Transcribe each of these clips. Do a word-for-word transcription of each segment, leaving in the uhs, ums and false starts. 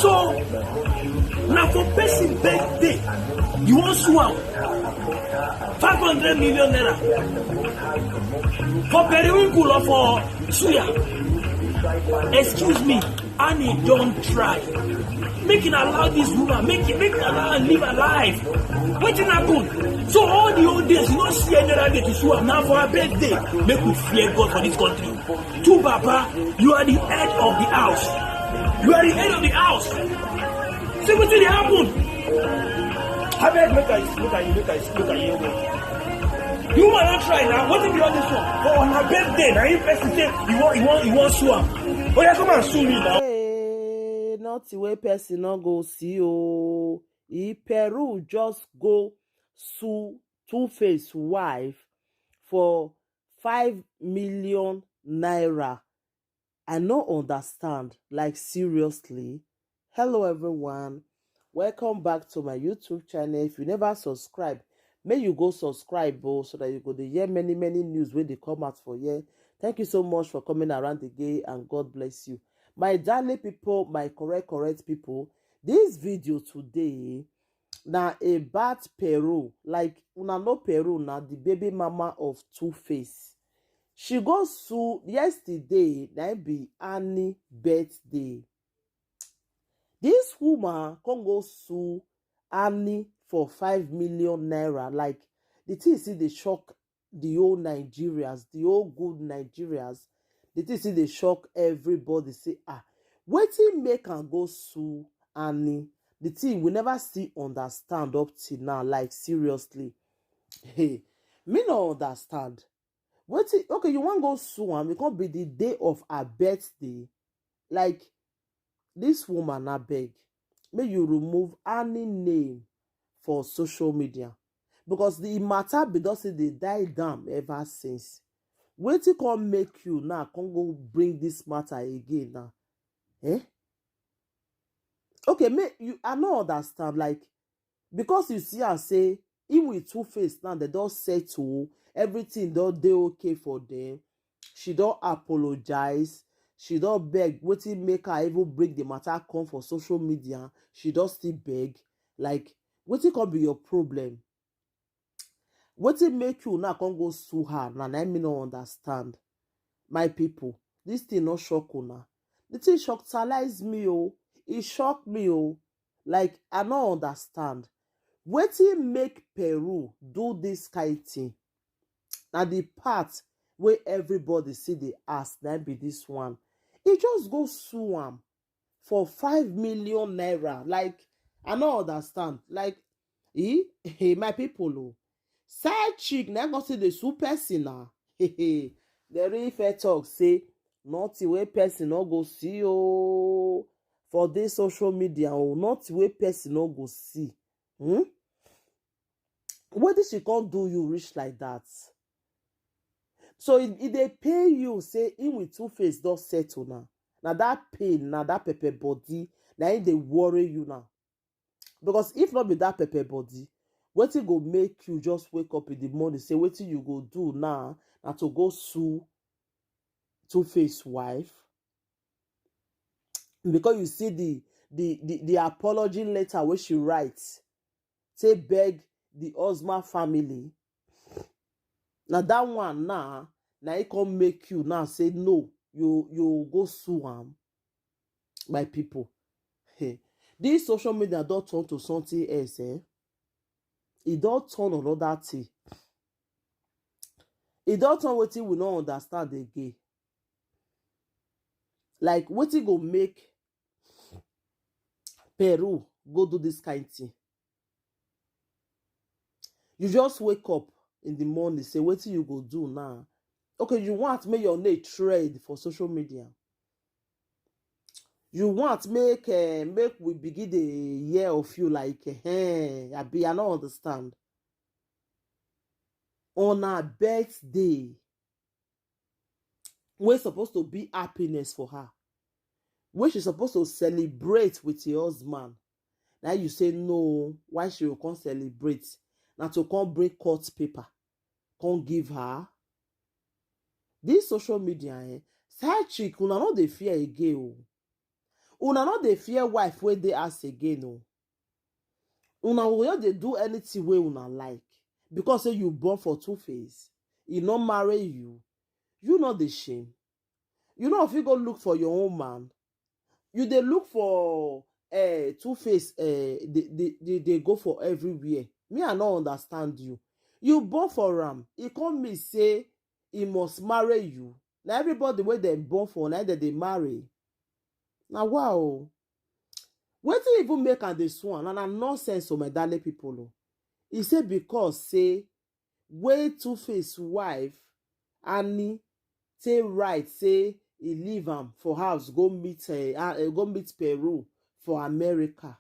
So, na for person birthday, you wan sue am? Five hundred million naira. For periwinkle or for suya? Excuse me, Annie don try. Make una allow this woman, make it, make una allow her live her life. Wetin happen? So all the old days, you no see any other day to sue am. Na for her birthday. Make we fear God for this country. Two Baba, you are the head of the house. You are the head of the house. See wetin dey happen. Abeg, make I, make I, make I, make I hear well. You wan not try now? What if you want this one? For on her birthday, now you person say you want, you want, you want sue am. Oh yeah, come and sue me now. Hey, not the way person not go see oh. He Peru just go sue Two Face wife for five million naira. I no understand. Like, seriously. Hello everyone. Welcome back to my YouTube channel. If you never subscribe, may you go subscribe, bro, so that you go to hear many, many news when they come out for here. Thank you so much for coming around again, and God bless you. My darling people, my correct, correct people, this video today na about Peru. Like, una know Peru na the baby mama of Two Face. She go sue yesterday, na be Annie birthday. This woman come go sue Annie for five million naira. Like, the thing see they shock the whole Nigerians, the whole good Nigerians. The thing see they shock everybody. Say, ah, wetin make am go sue Annie? The thing we never see understand up till now. Like, seriously, hey, me no understand. Wetin? Okay, you wan go sue am? It can't be the day of her birthday. Like, this woman, I beg, may you remove Annie name for social media, because the matter be don say they die down ever since. Wetin come make you now come go bring this matter again now? Eh? Okay, me you I no understand. Like, because you see, I say him with Two Face now, they don't settle everything, don't they okay for them. She don't apologize. She don't beg. Wetin make her even bring the matter come for social media? She don't still beg. Like, wetin come be your problem? Wetin make you now come go sue her? Now, I me no understand. My people, this thing not shock una. The thing shockalize me oh. It shocked me oh. Like, I no understand. Wetin make Peru do this kind thing? Na the part where everybody see the ask, na be this one. He just go sue am for five million naira. Like, I no understand. Like, eh, hey, my people, oh, side chick na go see the sue person na. The real fair talk say nothing wey person no go see oh for this social media oh, nothing wey person no go see. Hmm? What did she can't do you rich like that? So it, it they pay you say him with Two Face don't settle now. Now that pain, now that pepper body, now they worry you now. Because if not be that pepper body, wetin go make you just wake up in the morning, say wetin you go do now, na to go sue Two Face wife? Because you see the the the, the apology letter where she writes, say beg the husband family. Now that one now, now it can make you now say no, you you go sue am. My people, hey, this social media don't turn to something else, eh? It don't turn another thing. It don't turn wetin we no understand again. Like, wetin go make Peru go do this kind thing? You just wake up in the morning, say wetin you go do now? Okay, you want make your name trend for social media. You want make uh, make we begin the year of you like, hey, I be I no understand. On her birthday, wey supposed to be happiness for her, wey she supposed to celebrate with her husband, now you say no, why she will come celebrate? Now to come bring court paper, come give her. This social media, eh, side chick, una no dey fear again o. Una no dey fear wife wey dey house again o. Una go just dey do anything wey una like because say you born for Two Face, e no marry you, you no dey shame. You no fit go look for your own man. You dey look for uh, Two Face, uh, they, they, they, they go for everywhere. Me, I no understand you. You born for am, e come mean say e must marry you. Na everybody wey dem born for, na dem dey marry. Na wow. Wetin even make am dey sue am? Na, na nonsense o, my darling people o. E say because say wey Two Face wife Annie take right say e leave am for house go meet uh, uh, go meet Peru for America.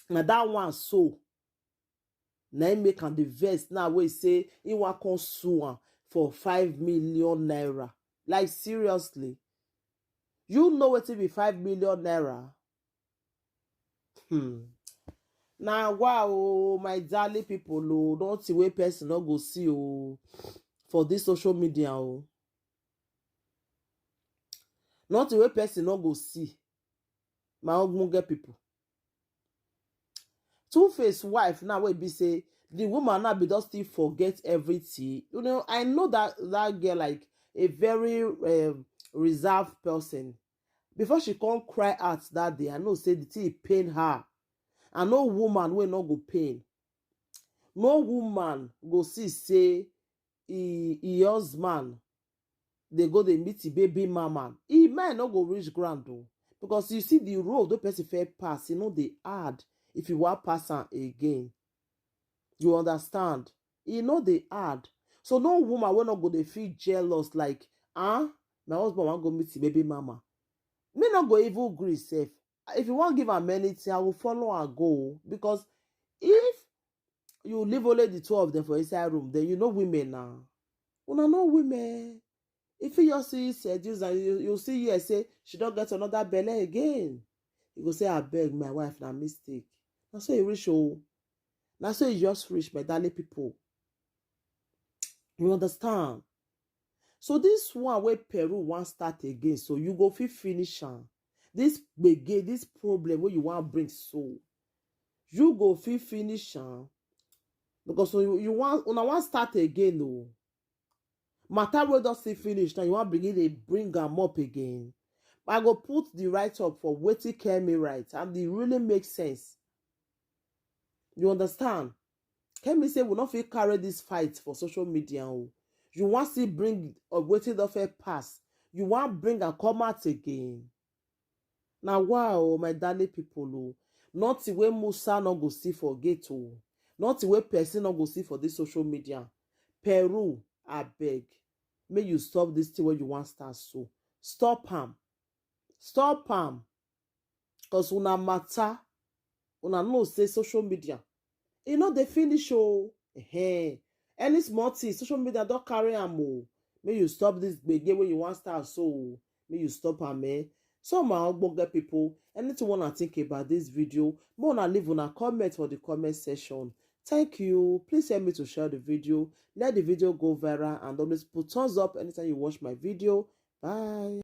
Na that one so na im make am dey vex now wey say he wan come sue am for five million naira. Like seriously, you know wetin be five million naira? Hmm. Na wow, my darling people o, nothing wey person no go see o for this social media o. Nothing wey person no go see, my ogbonge people. Two Face wife now wey be say the woman now be don still forget everything. You know, I know that that girl like a very um, reserved person. Before she come cry out that day, I know say the thing pain her. And no woman wey no go pain. No woman go see say e e husband dey go dey meet e baby mama. E mind no go reach ground o, because you see the road wey person fit pass, e no dey hard if you wan pass am again. You understand? E no dey hard. So no woman wey no go dey feel jealous like, ah, my husband wan go meet e baby mama. Me no go even gree sef. If you wan give am anything, I will follow am go o, because if you leave only the two of them for inside room, then you know women na. Una know women. If you just see seduce and you, you see here say she don get another belle again, you go say, "Abeg, my wife, na mistake." Na so e reach o. Na so e just reach, my darling people. You understand? So this one wey Peru wan start again, so you go fit finish am. This gbege, this problem wey you wan bring so, you go fit finish am, because you, you wan una wan start again o. Matter wey don still finish now, you wan begin dey bring am up again. I go put the write up for wetin Kemi write, and e really make sense. You understand? Kemi say we no fit carry this fight for social media o. You wan still bring up wetin don first pass. You wan bring am come out again. Na wow, my darling people o. Nothing wey Musa no go see for gate o. Nothing wey person no go see for this social media. Peru, abeg, make you stop this thing wey you wan start so. Stop am. Stop am. Because una matter, una know say social media, e no dey finish o. Ehen. Any small thing, social media don carry am o. Make you stop this gbege wey you wan start so o. Make you stop am, eh? So my ogbonge people, anything una think about this video, make una leave una comment for the comment section. Thank you. Please help me to share the video. Let the video go viral and always put thumbs up anytime you watch my video. Bye.